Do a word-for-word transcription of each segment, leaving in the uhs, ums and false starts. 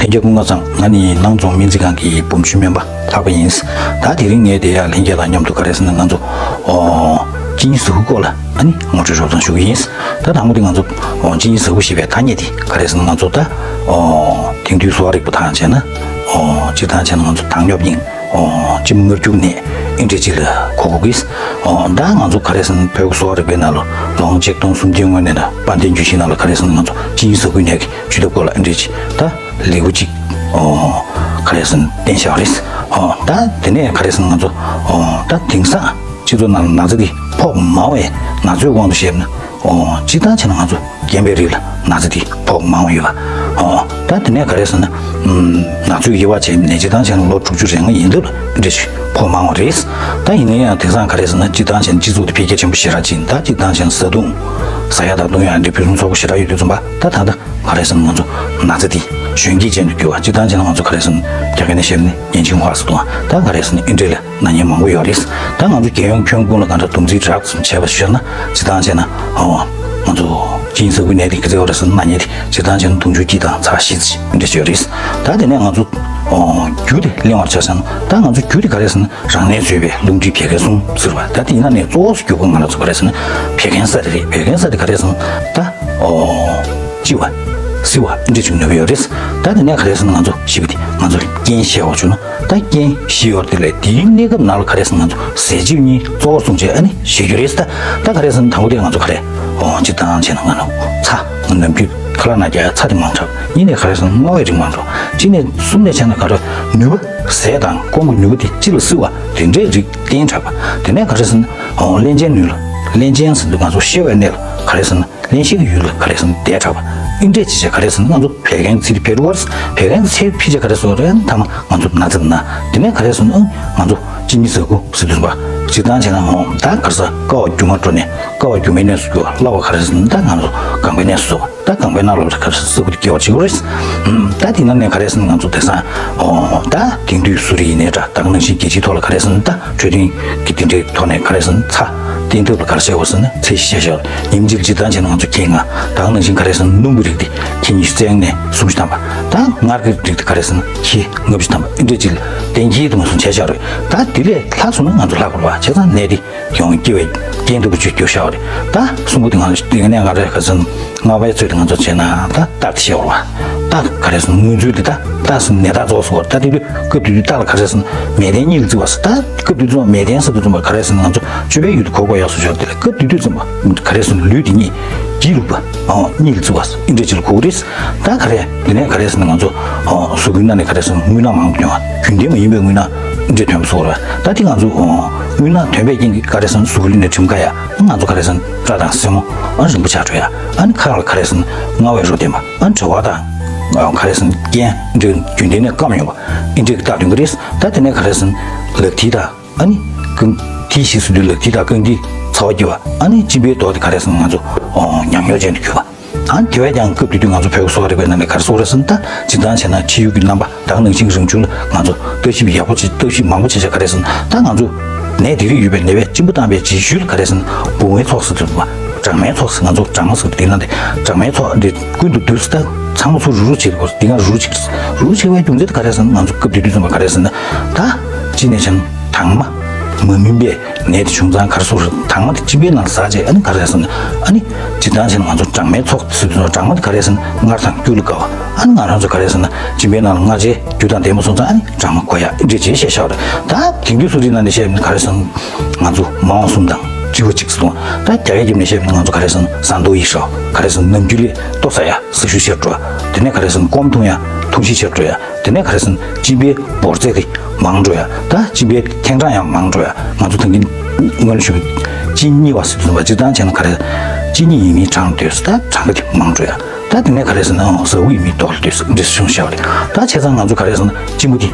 ལྷན་རྒྱས་སྐུ་ཁམས་བཟང་། ང་ནི་སྣང་རྫོང་སྨན་རྩིས་ཁང་གི་འབུམ་ཆུ་སྨན་པ་ལྷག་པ་ཡིན། ད་དེ་རིང་ངས་དེ་ཡང་ལྷན་རྒྱས་དང་མཉམ་དུ་ག་རེ་ཟེར་ན་ང་ཚོ་ཨོ་གཅིན་སྙི་ཟ་ཁུ་སྐོར་ལ་ཨ་ནི་ངོ་སྤྲོད་རོབ་ཙམ་ཞུ་གི་ཡིན། ད་དང་པོ་དེ་ང་ཚོ་ཨོ་གཅིན་སྙི་ཟ་ཁུ་ཞེས་པའི་ཐ་སྙད་དེ་ག་རེ་ཟེར་ན་ང་ཚོ་ད་ཨོ་དེང་དུས་གསོ་བ་རིག་པ་དང་བྱས་ན་ཨོ་སྤྱིར་བཏང་བྱས་ན་ང་ཚོ་糖尿病ཨོ་གཅིན་སྙི་མངར་སྐྱུར་ནད་ཨེ་འདྲས་ཅིག་ལ་གོ་དགོས་ཀྱི། ཨོ་ད་ང་ཚོ་ག་རེ་ཟེར་ན་བོད་ཀྱི་གསོ་བ་རིག་པའི་ནང་ལ་ལོ་ངོ་ཆིག་སྟོང་སུམ་བརྒྱའི་སྔོན་ནས་ད་དཔལ་ལྡན་རྒྱུད་བཞི་ནང་ལ་ག་རེ་ཟེར་ན་ང་ཚོ་གཅིན་སྙི་ཟ་ཁུའི་ནད་ཀྱི་བྱེད་ཐབས་སྐོར་ལ་ཨེ་འདྲས་ཅིག་ད་ལེའུ་གཅིག་ཨོ་ག་རེ་ཟེར་ན་བསྟན་བཞག་པ་རེད། ཨོ་ད་དེ་ནས་ག་རེ་ཟེར་ན་ང་ཚོ་ཨོ་ད་དེང་སང་སྤྱི་ཚོགས་ནང་ལ་ན་ཚ་འདི་ཕོག་མང་བས་ན་ཚོད་དབང་དུ་བྱས་ན་ཨོ་སྤྱིར་བཏང་བྱས་ན་ང་ཚོ་རྒན་པའི་རིགས་ལ་ན་ཚ་འདི་ཕོག་མང་བ་ཡོད་པ། ཨོ་ད་དེ་ནས་ག་རེ་ཟེར་ན་ཨམ་ན་ཚོད་དབྱེ་བ་བྱས་ནས་སྤྱིར་བཏང་བྱས་ན་ལོ་དྲུག་ཅུ་རེ་ལྔ་ཡིན་དུས་འདི་འདྲས་ཕོག་མང་བ་རེད། ད་ཡིན་ན་ཡང་དེང་སང་ག་རེ་ཟེར་ན་སྤྱིར་བཏང་བྱས་ན་སྤྱི་ཚོགས་འདི་འཕེལ་རྒྱས་ཆེན་པོ་ཞེ་དྲག་ཕྱིན། ད་སྤྱིར་བཏང་བྱས་ན་བཟའ་བཏུང་ཟ་ཡ་དང་བཏུང་ཡ་འདི་ཕུན་སུམ་ཚོགས་པོ་ཞེ་དྲག་ཡོད་དུས་ཙམ་པ་ད་ད་ལྟ་ག་རེ་ཟེར་ན་ང་ཚོ་ན་ཚ་འདི་གཞོན་སྐྱེས་ཅན་དུ་གྱུར་བ། སྤྱིར་བཏང་བྱས་ན་ང་ཚོ་ག་རེ་ཟེར་ན་རྒྱ་སྐད་ནས་བཤད་ན་年轻化ཟེར་འདུག་ད་ག་རེ་ཟེར་ན་ཨེ་འདྲས་ལ་ན་མཁན་མང་པོ་ཡོད་རེད། ད་ང་ཚོ་རྒྱལ་ཡོངས་ཁྱོན་ཀུན་ལ་གང་འདྲ་བསྡོམས་རྩིས་རགས་ཙམ་བྱས་པ་ཤོད་ན་སྤྱིར་བཏང་བྱས་ན་ཨོ་ང་ཚོ་གཅིན་སྙི་ཟ་ཁུའི་ནད་དེ་ག་ཚོད་ཡོད་རེད་ཟེར་ན་ན་མཁན་དེ་སྤྱིར་བཏང་བྱས་ན་དུང་ཕྱུར་གཅིག་དང་ཚེག་བཞི་འདྲ་ཅིག་ཡོད་རེད། ད་དེ་ནས་ང་ཚོ་ཨོ་རྒྱུ་དེ་གླེང་བར་བྱས་ཙང་ད་ང་ཚོ་རྒྱུ་དེ་ག་རེ་ཟེར་ན་རང་ལས་བཟོས་པའི་རླུང་མཁྲིས་བད་ཀན་གསུམ་ཟེར་བ། ད་དེ་ཡིན་ན་ནས་གཙོ་བོ་སུ་རྒྱུ་གོ་ང་ལ་ཚོ་ག་རེ་ཟེར་ན་བད་ཀན་ས་དེ་རེད། བད་ཀན་ས་དེ་ག་རེ་ཟེར་ན་ད་ཨོ་ལྕི་བ་བསིལ་བ་འདྲ་ཅིག་ནུས་པ་ཡོད་རེད། ད་དེ་ནས་ག་རེ་ཟེར་ན་ང་ཚོ་ཞིབ་པ་དེ་ང་ཚོ་རྐྱེན་བཤད་བ་བྱུང་ན། ད་རྐྱེན་བཞི་ཡོད་དེ་ལས་དེའི་གནས་སྐབས་ནང་ལ་ག་རེ་ཟེར་ང་ཚོ་ཟས་བཅུད་གཉིས་གཙོ་བོར་བཟུང་བྱས་ཨ་ནི་བཤད་རྒྱུ་རེད། ད་ད་ག་རེ་ཟེར་དང་པོ་དེ་ང་ཚོ་ག་རེ་ཨོ་སྤྱིར་བཏང་བྱས་ན་ང་ཚོ་ཚྭ་ནམ་རྒྱུན་ཁ་ལག་ནང་རྒྱག་ཡ་ཚྭ་དེ་མང་དྲགས། གཉིས་ནས་ག་རེ་ཟེར་མངར་བའི་རིགས་མང་དྲགས། གཅིག་ནས་གསུམ་ནས་བྱས་ན་ག་རེ་ནུས་པ་ཟས་དང་སྐོམ་པའི་ནུས་པ་དེ་ལྕི་ལ་བསིལ་བ་དེ་འདྲའི་རིགས་བསྟེན་དྲགས་པ། དེ་ནས་ག་རེ་ཟེར་ན་ཨོ་རླན་ཅན་ནུས་ལ་རླན་ཅན་ཟེར་དུས་ང་ཚོ་བཤལ་བའི་གནས་ལ་ག་རེ་ཟེར་ན། རླན་གཤེར་གྱི་ཡུལ་ལ་ག་རེ་ཟེར་ན་བསྡད་དྲགས་པ། ཨིན་འདྲས་ཅི་བྱས་ག་རེ་ཟེར་ན་ང་ཚོ་བད་ཀན་ཚིག་འཕེལ་བར་བད་ཀན་ཚིག་འཕེལ་བྱས་ག་རེ་ཟེར་རེད་ཐ་མ་ང་ཚོ་ན་ཚ་ན། དེ་ནས་ག་རེ་ཟེར་ན་ང་ཚོ་གཅིན་སྙི་ཟ་ཁུ་ཟེར་དུས་པ། སྤྱིར་བཏང་བྱས་ན་ཧོ་ད་ག་རེ་ཟེར་ཀ་བ་རྒྱུ་མར་འགྲོ་ནས་ཀ་བ་རྒྱུ་མའི་གནས་སུ་གྱུར་བ། སླ་བ་ག་རེ་ཟེར་ན་ད་ང་ཚོ་ལྒང་པའི་གནས་སུ་གྱུར་བ། ད་ལྒང་པའི་ནང་ལོགས་ལ་ག་རེ་ཟེར་ས་ཁུ་དེ་སྐྱེ་བ་བྱེད་དགོས་རེད། ད་དེ་ནང་ནས་ག་རེ་ཟེར་ན་ང་ཚོ་དེང་སང་ཨོ་ད་དེང་དུས་གསོ་རིག་ཡིན་ནའི་འདྲ་ད་ག་ནང་བཞིན་རྒྱལ་སྤྱིའི་ཐོག་ལ་ག་རེ་ཟེར་ན་ད་འཕྲོད་བསྟེན་གྱི་དེ་འདྲའི་ཐོག་ནས་ག་རེ་ཟེར་ན་ཚྭ་བསྟེན་ཐབས་ལ་ག་རེ་བྱས་པ་ཟེར་ན་ཚད་གཞི་བཤད་བཞག་ཉིན་གཅིག་ལ་སྤྱིར་བཏང་བྱས་ན་ང་ཚོ་ཁྱེད་ང་ད་ག་ནང་བཞིན་ག་རེ་ཟེར་ན་སྣུམ་གྱི་རིགས་དེ་ཁྱེད་ཉི་ཤུ་རྩ་ལྔ་ནས་སུམ་ཅུ་ཐམ་པ། ད་མངར་གྱི་རིགས་དེ་ག་རེ་ཟེར་ན་ཁྱི་ལྔ་བཅུ་ཐམ་པ་ཨེ་འདྲས་ཅིག་ལ་གཏན་འཁེལ་དུ་མ་སོང་བྱས་བཞག་རེད། ད་དེ་ལས་ལྷག་སོང་ན་ང་ཚོ་ལྷག་དགོས་པ་བྱས་ཙང་ནད་དེ་ཡོང་སྐྱེ་བའི་རྐྱེན་ལྟ་བུ་ཅིག་གྱུར་བཞག་རེད། ད་གསུམ་པོ་དེ་ང་ཚོ་དེ་ནས་ང་རེ་ག་ཚོད་ལྔ་པའི་ཚོད་དེ་ང་ཚོ་བྱས་ན་ད་རྟགས་དེ་བཤད་བར་བ། རྟགས་ག་རེ་ཟེར་ན་སྔོན་ཚུལ་དེ་ད་རྟགས་ཟེར་ན་ནད་རྟགས་རྫོགས་སོང་བར། ད་དེ་དུས་སྐབས་དེ་དུས་རྟགས་ལ་ག་རེ་ཟེར་ན་མལ་སྟན་གཉིད་ལ་བརྩི་བ་ཟེར། ད་སྐབས་དེ་དུས་མལ་སྟན་ཟེར་དུས་ཙམ་པ་ག་རེ་ཟེར་ན་ང་ཚོ་སྤྱོད་པའི་ཡུལ་དུ་གོ་དགོས་ཡག་སོ་ཅོག་དེ་ལ་སྐབས་དེ་དུས་ཙམ་པ་ག་རེ་ཟེར་ན་ལུས་དེ་གཉིད་སྐྱིད་ལུག་པ་ཨང་གཉིད་ལ་བརྩི་བ་ཟེར་ཨིན་འདྲས་ཅིག་ལ་གོ་གི་རེད། ད་ག་རེ་དེ་ནས་ག་རེ་ཟེར་ན་ང་ཚོ་ཨང་གཟུགས་པོའི་ནང་ནས་ག་རེ་ཟེར་ན་རྔུལ་ནག་མང་དུ་ཡོང་བ་རྒྱུན་ལྡན་མ་ཡིན་པའི་རྔུལ་ནག་ཨིན་འདྲས་ཐོན་པ་སོགས་རེད། ད་དེ་ང་ཚོ་ཨང་རྔུལ་ནག་ཐོན་པའི་རྐྱེན་གྱིས་ག་རེ་ཟེར་ན་གཟུགས་པོའི་ལུས་ནས་གྲིམ་ཁ་ཡ་ང་ཚོ་ག་རེ་ཟེར་ན་སྐྲ་དང་སེན་མོ་ཨ་རིང་པོ་ཆགས་འགྲོ་ཡ། ཨ་ནི་ཁ་ལ་ག་རེ་ཟེར་ན་མངར་བའི་རོ་ལྡན་པ། ཨ་ནི་གྲེ་བ་དང་ཨ་ག་རེ་ཟེར་ན་རྐན་འདྲ་རྒྱུན་ལྡན་ནས་སྐམ་ཡོང་བ་ཨིན་འདྲའི་རྟགས་སྟོན་གྱི་རེད། ད་དེ་ནས་ག་རེ་ཟེར་ན་ལག་མཐིལ་དང་ཨ་ནི་རྐང་མཐིལ་ཞིག་སུ་དུས་ལག་མཐིལ་དང་རྐང་མཐིལ་ཚ་བ་སྐྱེ་བ། ཨ་ནི་གཅིན་པའི་མདོག་དེ་ག་རེ་ཟེར་ན་ང་ཚོ་ཨོ་ཉམས་མྱོང་ཅན་དུ་གྱུར་པ། ཨ་ནི་དེ་བས་ཀྱང་སྐབས་དེ་དུས་ང་ཚོ་བོད་ཀྱི་གསོ་བ་རིག་པའི་ནང་ནས་ག་རེ་གསུངས་རེད་ཟེར་ན། ད་སྤྱིར་བཏང་བྱས་ན་ཕྱི་ཡུལ་གྱི་རྣམ་པ་ད་ག་ནང་བཞིན་རང་བྱུང་ལ་ང་ཚོ་ལྟ་ཞིབ་ཡག་པོ་བྱེད། ལྟ་ཞིབ་མང་པོ་བྱེད་བྱ་ག་རེ་ཟེར་ན། ད་ང་ཚོ་ནད་དེ་རིགས་ཡོད་པའི་ནད་པས་གཅིན་པ་བཏང་བའི་རྗེས་ཤུལ་ག་རེ་ཟེར་ན་སྦུག་མའི་ཚོགས་ཟེར་དུས་སྦྲང་མའི་ཚོགས་ཟེར། ང་ཚོ་སྦྲང་མ་ཟེར་དེ་ན་དེ་སྦྲང་མའི་ཚོགས་འདི་ཀུན་ཏུ་འདུས་ཟེར། ད་ཚང་མ་ཚུར་རུ་རུ་བྱེད་དགོས། འདི་ག་རུ་རུ་བྱེད་རུ་རུ་བྱེད་པའི་རྒྱུ་མཚན་དེ་ག་རེ་ཟེར་ན། ང་ཚོ་སྐབས་དེ་དུས་ཙམ་པ་ག་རེ་ཟེར་ན། ད་གཅིག་ནས་བྱས་ན་དྭངས་མ་མ་སྨིན་པའི་ནད་དེ་བྱུང་ཙང་ག་རེ་ཟེར། དྭངས་མ་དེ་གཅིན་པའི་ནང་ཟག་བྱས། ཨ་ནི་ག་རེ་ཟེར་ན། ཨ་ནི་སྤྱིར་བཏང་བྱས་ན་ང་ཚོ་སྦྲང་མའི་ཚོགས་ཟེར་དུས་སྦྲང་མ་དེ་ག་རེ་ཟེར་ན་མངར་དང་སྐྱུར་ལ་དགའ་བ། ཨ་ནི་ང་རང་ཚོ་ག་རེ་ཟེར་ན་གཅིན་པའི་ནང་ལ་མངར་བྱས་རྒྱུ་དང་ལྡན་པ་སོང་ཙང་ཨ་ནི་སྦྲང་མ་དགོས་ཡ་ཨིན་འདྲས་བྱས་བཤད་བཞག་པ་རེད། ད་དེང་དུས་གསོ་རིག་ནང་ནས་བཤད་ན་ག་རེ་ཟེར་ན་ང་ཚོ་མ་འོངས་གསུམ་དང་དྲི་བ་གཅིག་ཟེར་དུས། ད་རྒྱ་སྐད་རྒྱབ་ནས་བཤད་ན་ང་ཚོ་ག་རེ་ཟེར་ན་sandoihrauch། ག་རེ་ཟེར་ན་ནམ་རྒྱུན་ལས་ལྟོ་ཟ་ཡ་ཟ་ཤུགས་ཆེར་འགྲོ་ཡ། དེ་ནས་ག་རེ་ཟེར་ན་སྐོམ་འཐུང་ཡ་འཐུང་ཤུགས་ཆེར་འགྲོ་ཡ། དེ་ནས་ག་རེ་ཟེར་ན་གཅིན་པའི་འབོར་ཚད་དེ་མང་འགྲོ་ཡ། ད་གཅིན་པའི་ཐེངས་གྲངས་ཡང་མང་འགྲོ་ཡ། ང་ཚོ་ད་གིན་སྔོན་ལ་ཞུས་པའི་གཅིན་སྙི་བ་ཟེར་དུས་པ་སྤྱིར་བཏང་བྱས་ན་ག་རེ། གཅིན་སྙི་ཡིན་མིན་གྲངས་འདོད་ཟེར། ད་གྲངས་ཀ་དེ་མང་འགྲོ་ཡ། ད་དེ་ནས་ག་རེ་ཟེར་ན་ཟ་ཁུ་ཡིན་མིན་མདོག་ལ་འདོད་ཟེར་འདི་གསུངས་བཞག་པ་རེད། ད་བྱས་ཙང་ང་ཚོ་ག་རེ་ཟེར་ན་གཅིན་པ་དེ་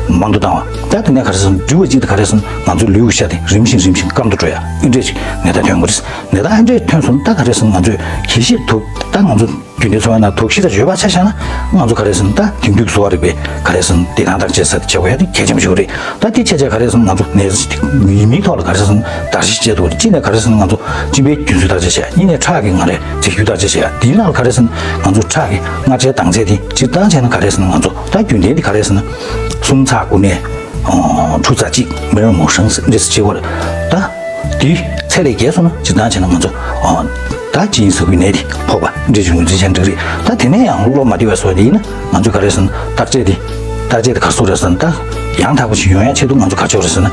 མང་དུ་བཏང་བ། ད་དེ་ནས་ག་རེ་ཟེར་ན་འབྲི་བ་གཅིག་ད་ག་རེ་ཟེར་ན་ང་ཚོའི་ལུས་ཀྱི་ཤ་དེ་རིམ་བཞིན་རིམ་བཞིན་སྐམ་དུ་འགྲོ་ཡ་ཨེ་འདྲས་ཤིག་ནད་རྟགས་ཐོན་གྱི་རེད། ནད་རྟགས་ཨེ་འདྲས་ཐོན་སོང་ན་ད་ག་རེ་ཟེར་ན་ང་ཚོས་གལ་སྲིད་ཐུག་ད་ང་ཚོ་རྒྱུན་ལྡན་འཚོ་བའི་ནང་དོགས་གཞི་ལ་འཇོག་པ་ཆ་བཞག་ན་ང་ཚོ་ག་རེ་ཟེར་ན་ད་དེང་དུས་གསོ་བ་རིག་པའི་ག་རེ་ཟེར་ན་བདེ་ཐང་བརྟག་དཔྱད་ཟེར་བྱེད་དགོས་ཡ་དེ་གལ་ཆེན་པོ་ཞིག་རེད། ད་དེ་བྱས་བྱས་ག་རེ་ཟེར་ན་ང་ཚོ་ནད་ཡིན་མིན་ཐོག་ལ་ག་རེ་ཟེར་ན་བརྟག་ཞིབ་བྱེད་དགོས་རེད། གཅིག་ནས་ག་རེ་ཟེར་ན་ང་ཚོ་གཅིན་པའི་རྒྱུན་སྲོལ་བརྟག་དཔྱད་བྱེད་ཡ། གཉིས་ནས་ཁྲག་གི་ང་རེ་རྫས་འགྱུར་བརྟག་དཔྱད་བྱེད་ཡ། དེའི་ནང་ལ་ག་རེ་ཟེར་ན་ང་ཚོ་ཁྲག་གི་མངར་ཆའི་ལྡང་ཚད་དེ་སྤྱིར་བཏང་བྱས་ན་ག་རེ་ཟེར་ན་ང་ཚོ་ད་རྒྱུན་ལྡན་དེ་ག་རེ་ཟེར་ན་གསུམ་ཚེག་དགུ་ནས་དྲུག་ཚེག་གཅིག་མི་རང་མོ་ཧྲང་ཟེར་འདྲས་སེ་བྱེད་དགོས་རེད། ད་དེ་ཚད་ལས་བརྒལ་སོང་ན་སྤྱིར་བཏང་བྱས་ན་ང་ཚོ་ད་གཅིན་སྙི་ཟ་ཁུའི་ནད་དེ་ཕོག་པ་འདྲས་ཀྱི་ངོས་འཛིན་བྱས་ན་འགྲིག་རེད། ད་དེ་ནས་ཡང་བློ་མ་བདེ་བ་བཟོ་ཡ་དེ་ཡིན་ན་ང་ཚོ་ག་རེ་ཟེར་ན་བརྟག་དཔྱད་དེ་བརྟག་དཔྱད་དེ་ག་རེ་ཟེར་ན་ད་ཡང་དག་པ་ཞིག་ཡོང་ཡ་ཆེད་དུ་ང་ཚོ་ག་རེ་བྱེད་དགོས་རེད་ཟེར་ན།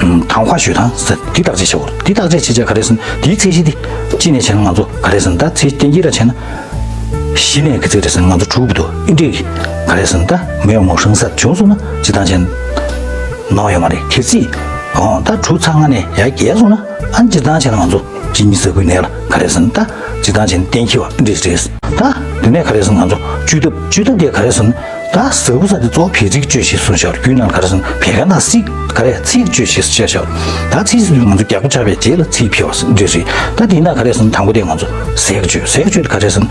དང་པོ་ཞུ་དང་ཟེར་འདི་བརྟག་དཔྱད་བྱེད་དགོས། འདི་བརྟག་དཔྱད་བྱེད་བྱ་ག་རེ་ཟེར་ན་འདིའི་ཚད་གཞི་འདི་གཅིག་ནས་བྱས་ན་ང་ཚོ་ག་རེ་ཟེར་ན་ད་ཚད་གཞི་གཏན་འཁེལ་ར་བྱས་ན་བཞི་ནས་ག་ཚད་རེད་ཟེར་ན་ང་ཚོ་དྲུག་གི་འདུག་ཨིན་འདྲས་ག་རེ་ཟེར་ན་ད་མི་ཡང་མོ་ཧྲང་ཟེར་བྱུང་སོང་ན་སྤྱིར་བཏང་བྱས་ན་ནོར་ཡོད་མ་རེད། གལ་སྲིད་ཨོ་ད་དྲུག་ཚེག་ལྔ་ནས་ཡར་བརྒལ་སོང་ན་ཨ་ནི་སྤྱིར་བཏང་བྱས་ན་ང་ཚོ་གཅིན་སྙི་ཟ་ཁུའི་ནད་ལ་ག་རེ་ཟེར་ན་ད་སྤྱིར་བཏང་བྱས་ན་གཏན་འཁེལ་བ་ཨིན་འདྲས་རེད། ད་དེ་ནས་ག་རེ་ཟེར་ན་ང་ཚོ་བཅོས་ཐབས་བཅོས་ཐབས་དེ་ག་རེ་ཟེར་ན། ད་ཟ་ཁུ་ཟེར་དེ་གཙོ་བོ་བད་ཚིལ་གྱི་བཅུད་ཞིག་གསུངས་ཤག་རྒྱུད་ནང་ག་རེ་ཟེར་ན་བད་ཀན་དང་ཚིལ་ག་རེ་ཚིལ་གྱི་བཅུད་ཞིག་བཤད་ཤག་ད་ཚིལ་ཟེར་དུས་ང་ཚོ་རྒྱགས་པ་ཆགས་པའི་རྗེས་ལ་ཚིལ་འཕེལ་བ་འདྲས་རེད། ད་དེ་ཡིན་ན་ག་རེ་ཟེར་ན་དང་པོ་དེ་ང་ཚོ་ཟས་ཀྱི་བཅུད། ཟས་ཀྱི་བཅུད་དེ་ག་རེ་ཟེར་ན་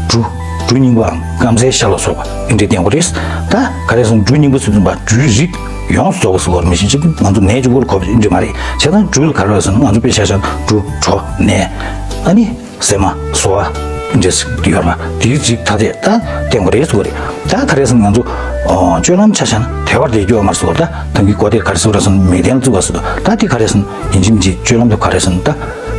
འབྲུ་འབྲུ་རྙིང་པའམ་སྐམ་སའི་ཤ་ལ་སོགས་པ་འདི་འདྲས་བསྟེན་དགོས་རེད། ད་ག་རེ་ཟེར་ན་འབྲུ་རྙིང་པ་ཟེར་དུས་ཙམ་པ་འབྲུའི་རིགས་ཡོངས་སུ་རྫོགས་པ་ཟེར་བ་མི་ཤེས་ཅིག་ང་ཚོ་ནས་ཅིག་བོར་གོ་བ་འདྲས་མ་རེད། བྱས་ཙང་འབྲུ་ལ་ག་རེ་ཟེར་ན་ང་ཚོ་དཔེ་ཆ་བཞག་ན་འབྲུ་གྲོ་ནས་ཨ་ནི། སྲན་མ་སོ་པ་འདྲས་ཡོད་པ་དེའི་རིགས་ཐ་དད་ད་བསྟེན་དགོས་རེད་ཟེར་བ་རེད། ད་ག་རེ་ཟེར་ན་ང་ཚོ་ཨོ་སྤྱོད་ལམ་ཆ་བཞག་ན་དལ་བ་དལ་འགྱུར་བ་མར་སོང་ད་ད་གི་གོ་དེར་ག་རེ་ཟེར་བ་རེད་ཟེར་ན་མིག་ལྡན་ལ་བཙུགས་པ་ཟེར་དུས་ད་དེ་ག་རེ་ཟེར་ན་ཡིན་གཅིག་མིན་གཅིག་སྤྱོད་ལམ་དུ་ག་རེ་ཟེར་ན་ད་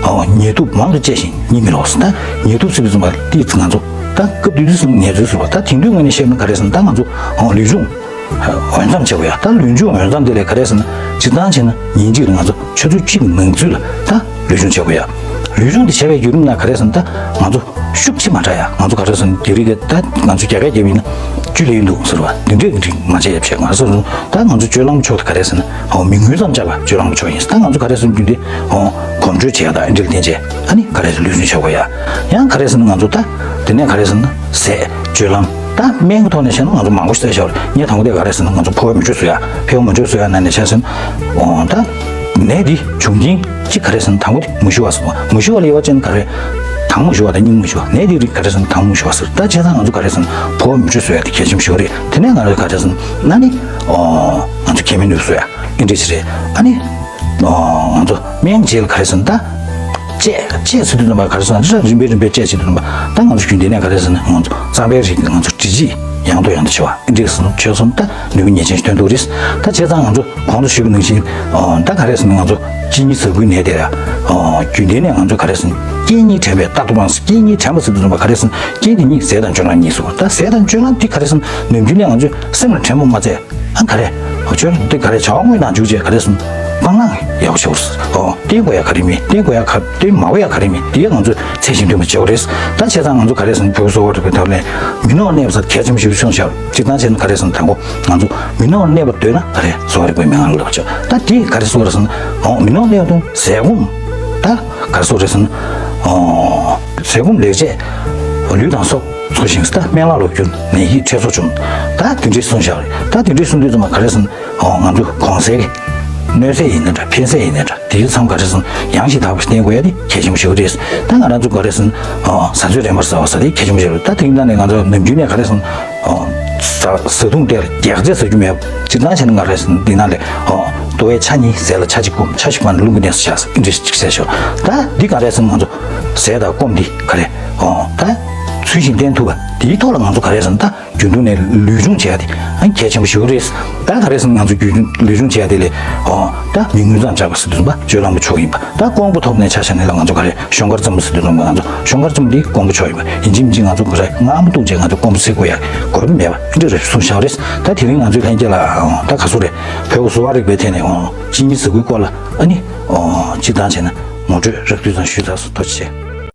ཨོ་ཉལ་དུབ་མང་དུ་སྤྱད་ཞིང་གཉིད་མི་ལོག་ཟེར། ད་ཉལ་དུབ་ཟེར་བའི་ཚུལ་མ་དེ་ང་ཚོ་ད་སྐབས་དེ་དུས་སུ་ངལ་རྩོལ་ཟེར་བ་ད་དེང་དུས་ངོས་ནས་བཤད་ན་ག་རེ་ཟེར་ན་ད་ང་ཚོ་ཨོ་ལུས་སྦྱོང་འོས་འཚམ་བྱེད་དགོས་ཡ། ད་ལུས་སྦྱོང་འོས་འཚམ་དེ་ལས་ག་རེ་ཟེར་ན་སྤྱིར་བཏང་བྱས་ན་ཉིན་གཅིག་ལ་ང་ཚོ་ཆུ་ཚོད་གཅིག་ནང་ཚུད་ལ་ད་ལུས་སྦྱོང་བྱེད་དགོས་ཡ། ལུས་སྦྱོང་དེ་བྱས་པའི་བརྒྱུད་རིམ་ན་ག་རེ་ཟེར་ན་ད་ང་ཚོ་ཤུགས་ཆེ་མ་དྲགས་ཡ། ང་ཚོ་ག་རེ་ཟེར་ན་དེ་རིགས་ཀྱི་ད་ང་ཚོ་རྒྱ་སྐད་རྒྱབ་ཡིན་ན་བཅུད་ལེན་འདུག་ཟེར་བ་དེ་འདྲས་རིགས་མ་བྱས་ཡ་བྱས། ང་ཚོ་ད་ང་ཚོ་སྤྱོད་ལམ་ཕྱོགས་དེ་ག་རེ་ཟེར་ན་ཧོ་མིག་སྔུན་ཙམ་བཅག་པ་སྤྱོད་ལམ་ཕྱོགས་ཡིན། ད་ང་ཚོ་ག་རེ་ཟེར་ན་རྒྱུན་དེ་ཧོ་གོམ་བགྲོད་བྱེད་ཡ་ད་ཨེ་འདྲས་ལ་བརྟེན་བྱས་ཨ་ནི་ག་རེ་ཟེར་ལུས་སྦྱོང་བྱེད་དགོས་ཡ། ཡང་ག་རེ་ཟེར་ན་ང་ཚོ་ད་དེ་ནས་ག་རེ་ཟེར་ན་ཟས་སྤྱོད་ལམ། ད་སྨན་གྱི་ཐོག་ནས་བཤད་ན་ང་ཚོ་མང་པོ་ཞིག་བལྟས་ཤག་རེད། ངས་དང་པོ་དེ་ག་རེ་ཟེར་ན་ང་ཚོ་ཕོ་བའི་མི་ཆོས་བཟོ་ཡ། ཕོ་བའི་མི་ཆོས་བཟོ་ཡ་ན་ནས་བཤད་ཟིན། འོ་ད་ནད་འདི་བྱུང་རྐྱེན་གཅིག་ག་རེ་ཟེར་ན་དང་པོ་དེ་མུ་ཤི་བ་ཟེར་བ། མུ་ཤི་བ་ལ་དབྱེ་བ་ཕྱེ་ན་ག་རེ། དང་མུ་ཤི་བ་དང་སྙིང་མུ་ཤི་བ། ནད་འདི་རིགས་ག་རེ་ཟེར་ན་དང་མུ་ཤི་བ་ཟེར། ད་བྱས་ཙང་ང་ཚོ་ག་རེ་ཟེར་ན་ཕོ་བའི་མི་ཆོས་བཟོ་ཡ་དེ་གལ་ཆེན་པོ་ཞིག་རེད། དེ་ནས་ང་ཚོ་ག་རེ་ཟེར་ན་ཨ་ནི་ང་ཚོ་མཁལ་མའི་ནུས་བཟོ་ཡ་ཨེ་འདྲས་ཞིག་རེད། ཨ་ནི་ང་ཚོ་སྨན་རྗེས་ལ་ག་རེ་ཟེར་ན་ད། དཔྱད་དཔྱད་ཟེར་དུས་ཙམ་པ་ག་རེ་ཟེར་ན་རིམ་པས་རིམ་པས་དཔྱད་བྱེད་དུས་ཙམ་པ་ད་ང་ཚོ་རྒྱུན་ལྡན་ནས་ག་རེ་ཟེར་ན་ང་ཚོ་རྩམ་པའི་རིགས་ཀྱི་ང་ཚོ་འབྲི་བྱེད་ཡང་དུ་ཡང་དུ་བྱེད་པ་འདི་སོང་ཆོས་སོང་ད་ནུས་པ་ངེས་ཅན་ཞིག་ཐོན་ཐུབ་རེད། ད་བྱས་ཙང་ང་ཚོ་གོང་དུ་ཞུས་པ་ནང་བཞིན་ད་ག་རེ་ཟེར་ན་ང་ཚོ་གཅིན་སྙི་ཟ་ཁུའི་ནད་དེ་རྒྱུན་ལྡན་ནས་ང་ཚོ་ག་རེ་ཟེར་ན་རྐྱེན་གཉིས་དྲན་པས་རྟག་ཏུ་སྤངས། རྐྱེན་གཉིས་དྲན་པ་ཟེར་དུས་ཙམ་པ་ག་རེ་ཟེར་ན་རྐྱེན་དེ་གཉིས་ཟས་དང་སྤྱོད་ལམ་གཉིས་སོ། ད་ཟས་དང་སྤྱོད་ལམ་འདི་ག་རེ་ཟེར་ན་ནམ་རྒྱུན་ནས་ང་ཚོས་སེམས་ལ་དྲན་པ་མ་བརྩེ། ཨ་ག་རེ། ཨོ་ཁྱོད་འདི་ག་རེ་བྱ་བ་དངོས་ནང་འཇུག་བྱས་ག་རེ་སོང་། སྤང་བླང་ཡག་པོ་བྱེད་དགོས། ཨོ་བསྟེན་དགོས་ཡ་ག་རེ་མེད། བསྟེན་དགོས་ཡ་ག་བསྟེན་མ་དགོས་ཡ་ག་རེ་མེད། དེ་ང་ཚོས་ཚད་གཞི་མཐུན་པ་བྱེད་དགོས་རེད། ད་བྱས་ཙང་ང་ཚོ་ག་རེ་སོང་བོད་གསོ་བ་རིག་པའི་ཐབས་ལ་མི་ནོར་གནས་པ་ཟེར་གལ་ཆེན་པོ་ཞིག་གསུངས་བཞག་སྤྱིར་བཏང་བྱས་ན་ག་རེ་སོང་དང་པོ་ང་ཚོ་མི་ནོར་གནས་པར་འདོད་ན་ག་རེ་གསོ་བ་རིག་པའི་མན་ངག་ལ་བྱ། ད་དེ་ག་རེ་གསུངས་རེད་སོང་། ཨོ་མི་ནོར་གནས་པར་འདོད་ན་ཟས་སྐོམ། ད་ག་རེ་གསུངས་རེད་སོང་། ཨོ་ཟས་སྐོམ་ལེགས་བཅས་ལུས་དང་སྲོག་འཚོ་ཞིང་། ད་སྨན་བླ་ལོ་བསྐྱུར་ནད་ཡིས་ཁྲེལ་སོགས་བཅོམ། ད་དེ་འདྲས་གསུངས་བཞག་རེད། ད་དེ་འདྲས་གསུངས་དུས་ཙམ་པ་ག་རེ་སོང་། ཨོ་ང་ཚོ་གོང་གསལ་གྱི་གནོད་ཟས་ཡིན་ན་འདྲ་ཕན་ཟས་ཡིན་ན་འདྲ་དེའི་མཚམས་ག་རེ་སོང་ཡང་ཞིག་དག་པ་ཞིག་བསྟེན་དགོས་ཡ་དེ་གལ་ཆེན་པོ་ཞིག་རེད། ད་ང་རང་ཚོ་ག་རེ་སོང་ཨོ་བཟའ་ཚོད་རན་པར་ཟ་བ་ཟེར་དེ་གལ་ཆེན་པོ་ཞིག་རེད། ད་དེ་ཡིན་ད་ནས་ང་ཚོ་ནམ་རྒྱུན་ནས་ག་རེ་སོང་ཨོ་བཟའ་བཟའ་བཏུང་དེ་ལ་རྒྱགས་ཚད་ཟ་རྒྱུ་མེད། སྤྱིར་བཏང་བྱས་ན་ག་རེ་སོང་འདི་ན་ལས་ཨོ་ལྟོ་བའི་ཆ་གཉིས་ཟས་ལ་ཆ་གཅིག་སྐོམ། ཆ་བཞི་པ་ནི་རླུང་གི་གནས་སུ་བཞག་ཟེར་འདི་འདྲ་ཞིག་ཟེར་ཞོར་ད་འདི་ག་རེ་སོང་ང་ཚོ་ཟས་དང་སྐོམ་འདི་ག་རེ་ཨོ་ད་ཚུལ་བཞིན་བསྟེན་ཐུབ་པ་འདིའི་ཐོག་ལ་ང་ཚོ་ག་རེ་སོང་ད། རྒྱུན་དུ་ནས་ལུས་སྦྱོང་བྱེད་ཡ་དེ་ཨ་གལ་ཆེན་པོ་ཞིག་རེད། ད་ག་རེ་ཟེར་ན་ང་ཚོ་རྒྱུན་དུ་ལུས་སྦྱོང་བྱེད་ཡ་དེ་ལས་ཨོ་ད་མི་ངུ་ཙམ་བཅག་པ་ཟེར་དུས་ཙམ་པ་སྤྱོད་ལམ་གྱི་ཕྱོགས་ཡིན་པ། ད་ཀོང་པོ་ཐོག་ནས་ཆ་བཞག་ནས་ལ་ང་ཚོ་ག་རེ་ཤོང་སྐར་རྩེད་མོ་ཟེར་དུས་ཙམ་པ་ང་ཚོ་ཤོང་སྐར་རྩེད་མོ་དེ་ཀོང་པོ་ཕྱོགས་ཡིན་པ་ཡིན་གཅིག་མིན་གཅིག་ང་ཚོ་ག་རེ་རྔ་མ་བཏུང་བྱས་ང་ཚོ་ཀོང་པོ་ཟེར་དགོས་ཡ་དགོས་པ་མེད་པ་འདི་རེད་གསུངས་བཞག་རེད། ད་དེ་རིང་ང་ཚོའི་ལྷན་རྒྱས་ལ་ཨོ་ད་ག་ཚོད་རེད་བོད་ཀྱི་གསོ་བ་རིག་པའི་ཐད་ནས་ཨོ་གཅིན་སྙི་ཟ་ཁུའི་སྐོར་ལ་ཨ་ནི་ཨོ་སྤྱིར་བཏང་བྱས་ན་ངོ་སྤྲོད་རགས་བསྡུས་ཙམ་ཞུས་ཚར་སོང་། ཐུགས་རྗེ་ཆེ།